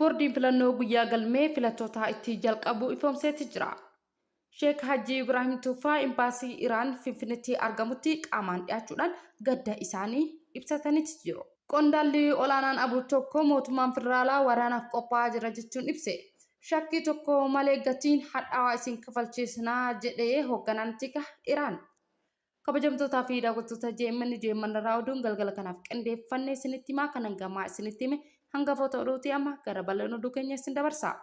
Boordiin filannoo guyyaa galmee filattootaa itti jalqabu ifoomseeti jira. Sheek Hajji Ibraahim Tuufaa Imbaasii Iraan Finfinneetti argamutti qaamaan dhiyaachuudhaan gadda isaanii ibsataniiti jiru. Qondaalli olaanaan abo tokko mootummaan federaalaa waraanaaf qophaa'aa jira jechuun ibse. Shakkii tokko malee gatiin hadhaawaa isin kafalchiisna jedhe hoogganaan tika Iraan. Kabajamtootaa fi daawwattoota JMN JMN irraa oduun galgala kanaaf qindeeffanne isinitti himaa kanan gamaa isinitti hime hangafoota oduuti amma gara bal'ina oduu keenya isin dabarsa.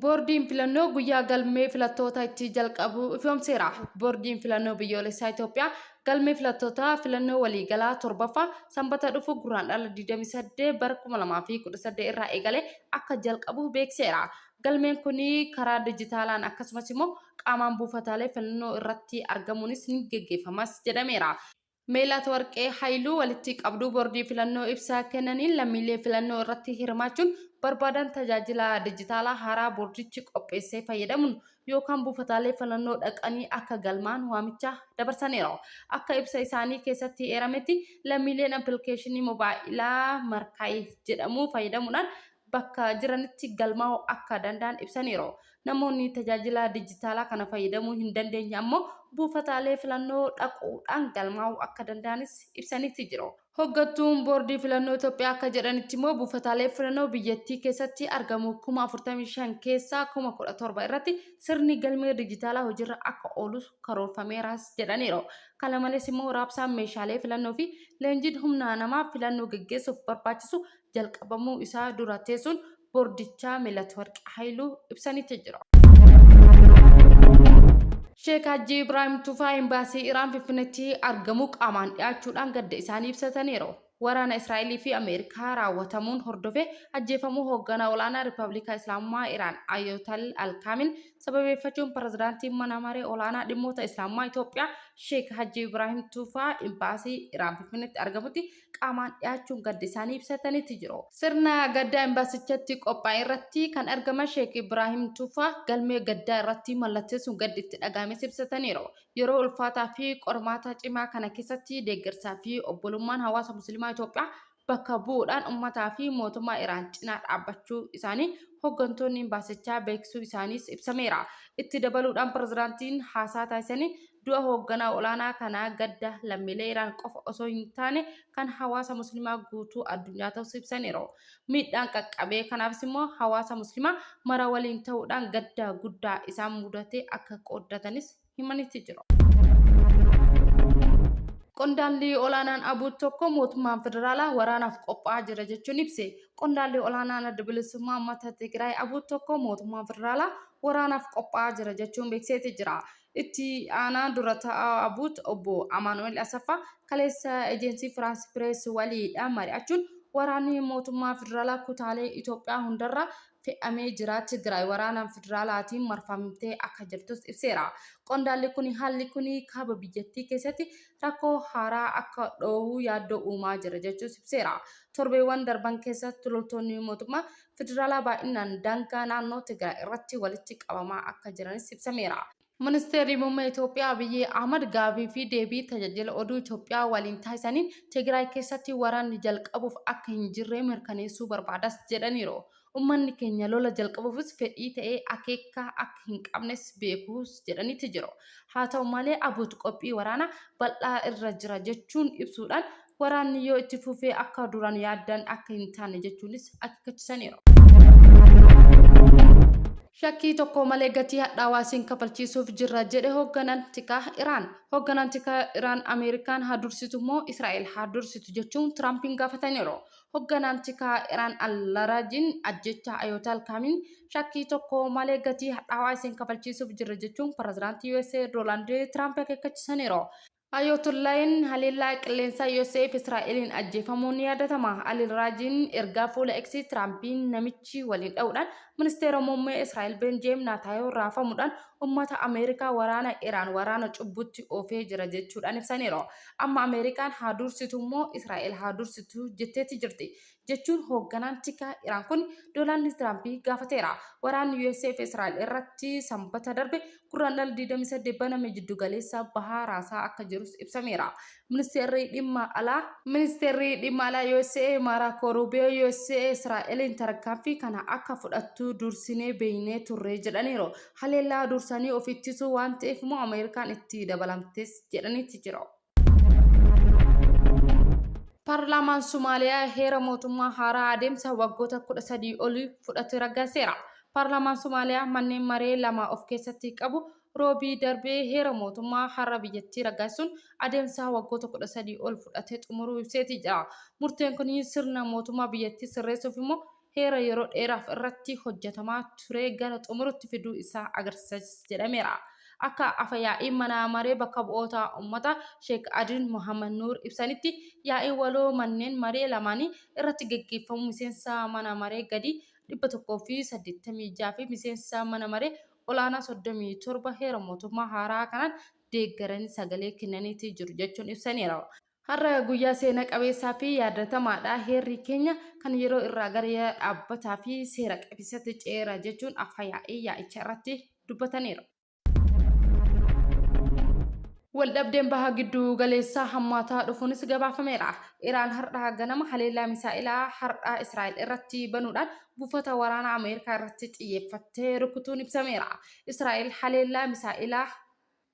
Boordiin filannoo guyyaa galmee filattoota itti jalqabu ifoomseera. Boordiin filannoo biyyoolessaa Itoophiyaa galmee filattoota filannoo waliigalaa torbaffaa sanbata dhufu gurraandhala 28 bara 2018 irraa eegalee akka jalqabu beeksiseera. Galmeen kun karaa dijitaalaan akkasumas immoo qaamaan buufataalee filannoo irratti argamuunis ni geggeeffamas jedhameera. Meelaat Warqee Hayiluu walitti qabduu boordii filannoo ibsa kennaniin lammiilee filannoo irratti hirmaachuun barbaadan tajaajila dijitaalaa haaraa boordichi qopheessee fayyadamuun yookaan buufataalee filannoo dhaqanii akka galmaa'an waamicha dabarsaniiru. Akka ibsa isaanii keessatti eerametti lammiileen appilikeeshinii mobaayilaa Markaay jedhamu fayyadamuudhaan bakka jiranitti galmaa'uu akka danda'an ibsaniiru. Namoonni tajaajila dijitaalaa kana fayyadamuu hin dandeenye ammoo buufataalee filannoo dhaquudhaan galmaa'uu akka danda'anis ibsaniiti jiru. Hoggantuun Boordii Filannoo Itoophiyaa akka jedhanitti immoo buufataalee filannoo biyyattii keessatti argamu 45,000 keessaa 17,000 irratti sirni galmee dijitaalaa hojiirra akka oolu karoorfameeras jedhaniiru. Kana malees immoo raabsaan meeshaalee filannoo fi leenjiin humna namaa filannoo geggeessuuf barbaachisu jalqabamuu isaa dura teessuun boordichaa Melatwarq Hayiluu ibsanitti jiru. Sheek Hajji Ibraahim Tufaa Imbaasii Iraan Finfinneetti argamu qaamaan dhiyaachuudhaan gadda isaanii ibsataniiru. Waraana Israa'elii fi Ameerikaa raawwatamuun hordofee ajjeefamuu hoogganaa olaanaa Rippabilika Islaamummaa Iraan Ayootal Alkaamil sababeeffachuun pirezidaantiin mana maree olaanaa dhimmoota Islaamummaa Itoophiyaa Sheek Hajji Ibraahim Tufaa Imbaasii Iraan Finfinneetti argamutti qaamaan dhiyaachuun gadda isaanii ibsataniiti jiru. Sirna gaddaa imbaasichatti qophaa'e irratti kan argaman Sheek Ibraahim Tufaa galmee gaddaa irratti mallatteessuun gaddi itti dhaga'ames ibsataniiru. Yeroo ulfaataa fi qormaata cimaa kana keessatti deeggarsaa fi obbolummaan hawaasa Musliimaa Itoophiyaa bakka bu'uudhaan ummataa fi mootummaa Iraan cinaa dhaabbachuu isaanii hoggantoonni imbaasichaa beeksisuu isaaniis ibsameera. Itti dabaluudhaan pirezidaantiin haasaa taasisaniin Du'a hoogganaa olaanaa kanaa gadda lammiilee Iraan qofa osoo hin taane kan hawaasa Muslimaa guutuu addunyaa ta'us ibsaniiru. Miidhaan qaqqabee kanaafis immoo hawaasa Muslimaa mara waliin ta'uudhaan gadda guddaa isaan mudate akka qooddatanis himanitti jiru. Qondaalli olaanaan ABUT tokko mootummaan federaalaa waraanaaf qophaa'aa jira jechuun ibse. Qondaalli olaanaan Adda Bilisummaa Uummata Tigraay ABUT tokko mootummaan federaalaa waraanaaf qophaa'aa jira jechuun beeksiseeti jira. Itti aanaa dura taa'aa ABUT obbo Amaanu'eel Asaffaa kaleessa Ejensii Firaans Pirees waliidha mari'achuun waraanni mootummaa federaalaa kutaalee Itoophiyaa hundarraa fe'amee jira Tigraay waraanaan federaalaatiin marfamtee akka jirtus ibseera. Qondaalli kuni haalli kuni kaaba biyyattii keessatti rakkoo haaraa akka dhoohu yaaddoo uumaa jira jechuus ibseera. Torbeewwan darban keessatti loltoonni mootummaa federaalaa baay'inaan daangaa naannoo Tigraay irratti walitti qabamaa akka jiranis ibsameera. Ministeerri Muummee Itoophiyaa Abiyyi Ahmad gaafii fi deebii tajaajila oduu Itoophiyaa waliin taasisaniin Tigraay keessatti waraanni jalqabuuf akka hin jirre mirkaneessuu barbaadas jedhaniiru. Ummanni keenya lola jalqabuufis fedhii ta'ee akeekka akka hin qabnes beekuus jedhaniiti jiru. Haa ta'u malee ABUT qophii waraanaa bal'aa irra jira jechuun ibsuudhaan Waraanni yoo itti fufee akka duraan yaaddan akka hin taane jechuunis akeekkachisaniiru. Shakkii tokko malee gatii hadhaawaa isin kafalchiisuuf jirra jedhe hoogganaan tikaa Iraan. Hoogganaan tikaa Iraan Ameerikaan haa dursitu moo Israa'el haa dursitu jechuun Tiraampiin gaafataniiru. Hoogganaan tikaa Iraan Al-Larajiin ajjeechaa Ayootaal Kaamiin shakkii tokko malee gatii hadhaawaa isin kafalchiisuuf jirra jechuun pirezidaantii USA Doonaald Tiraamp akeekkachisaniiru. Ayootollaahiin haleellaa qilleensaa USA fi Israa'eliin ajjeefamuun ni yaadatama. Alil Raajiin ergaa fuula X Tiraampiin namichi waliin dha'uudhaan ministeera muummee Israa'el Benjeem Naataayoo raafamuudhaan ummata Ameerikaa waraana Iraan waraana cubbutti oofee jira jechuudhaan ibsaniiru. Amma Ameerikaan haa dursitu immoo Israa'el haa dursitu jetteetti jirti. jechuun hoogganaan tikaa Iraan kun Doonaald Tiraamp gaafateera. Waraanni USA fi Israa'el irratti Sanbata darbe Gurraandhala 28 baname jiddugaleessa bahaa raasaa akka jirus ibsameera. Ministeerri Dhimma Alaa Ministeerri Dhimma Alaa usa Maaraakoo Ruubiyoo usa Israa'eliin tarkaanfii kana akka fudhattu dursinee beeknee turre jedhaniiru. Haleellaa dursanii of ittisuu waan ta'eef immoo Ameerikaan itti dabalamtes jedhaniiti jiru. Paarlaamaan Somaaliyaa heera mootummaa haaraa adeemsa waggoota 13 olii fudhate raggaaseera. Paarlaamaan Somaaliyaa manneen maree lama of keessatti qabu Roobii darbe heera mootummaa haaraa biyyattii raggaasisuun adeemsa waggoota 13 ol fudhate xumuruu ibseeti jira. Murteen kun sirna mootummaa biyyattii sirreessuuf immoo heera yeroo dheeraaf irratti hojjetamaa ture gara xumurutti fiduu isaa agarsiisas jedhameera. Akka afa-yaa'iin mana maree bakka bu'oota uummataa Sheek Adin Mohammad Nuur ibsanitti yaa'iin waloo manneen maree lamaanii irratti geggeeffamu miseensa mana maree gadii 186 fi miseensa mana maree olaanaa 37 heera mootummaa haaraa kanaan deeggaranii sagalee kennaniitii jiru jechuun ibsaniiru. Har'a guyyaa seena qabeessaa fi yaadatamaadha. Heerri keenya kan yeroo irraa gara dhaabbataa fi seera qabeessatti ce'eera jechuun afa yaa'ii yaa'icha irratti dubbataniiru. Waldhabdeen baha giddu galeessaa hammaataa dhufuunis gabaafameera. Iraan har'a ganama haleellaa misaa'ilaa har'a Israa'el irratti banuudhaan buufata waraanaa Ameerikaa irratti xiyyeeffattee rukutuun ibsameera. Israa'el haleellaa misaa'ilaa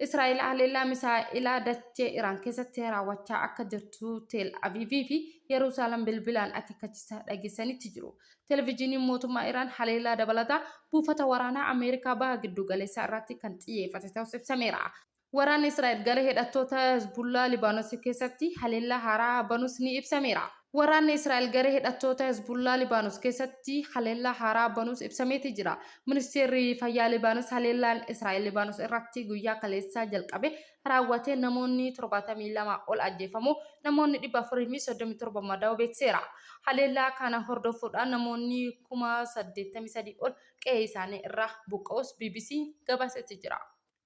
Israa'el haleellaa misaa'ilaa dachee Iraan keessatti raawwachaa akka jirtu Teel Aviivii fi Yerusaalem bilbilaan akeekkachiisa dhageessanitti jiru. Televijiiniin mootummaa Iraan haleellaa dabalataa buufata waraanaa Ameerikaa baha giddu galeessaa irratti kan xiyyeeffate ta'us ibsameera. Waraanni Israa'el garee hidhattoota Hezbullaa Libaanos keessatti haleellaa haaraa banuus ni ibsameera. Waraanni Israa'el garee hidhattoota Hezbullaa Libaanos keessatti haleellaa haaraa banuus ibsameeti jira. Ministeerri Fayyaa Libaanos haleellaan Israa'el Libaanos irratti guyyaa kaleessaa jalqabe raawwateen namoonni 72 ol ajjeefamuu, namoonni 437 madaa'uu beeksiseera. Haleellaa kana hordofuudhaan namoonni 83,000 ol qe'ee isaanii irraa buqqa'uus bbc gabaaseeti jira.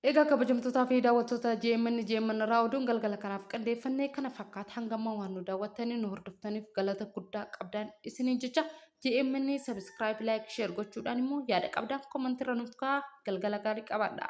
Egaa kabajamtootaa fi daawwattoota JMN JMN irraa oduun galgala kanaaf qindeeffanne kana fakkaata. Hanga ammaa waan nu daawwattanii nu hordoftaniif galata guddaa qabdaan isiniin jecha JMN subscribe like share gochuudhaan immoo yaada qabdaan comment irra nuuf kaa'aa galgala gaarii qabaadhaa.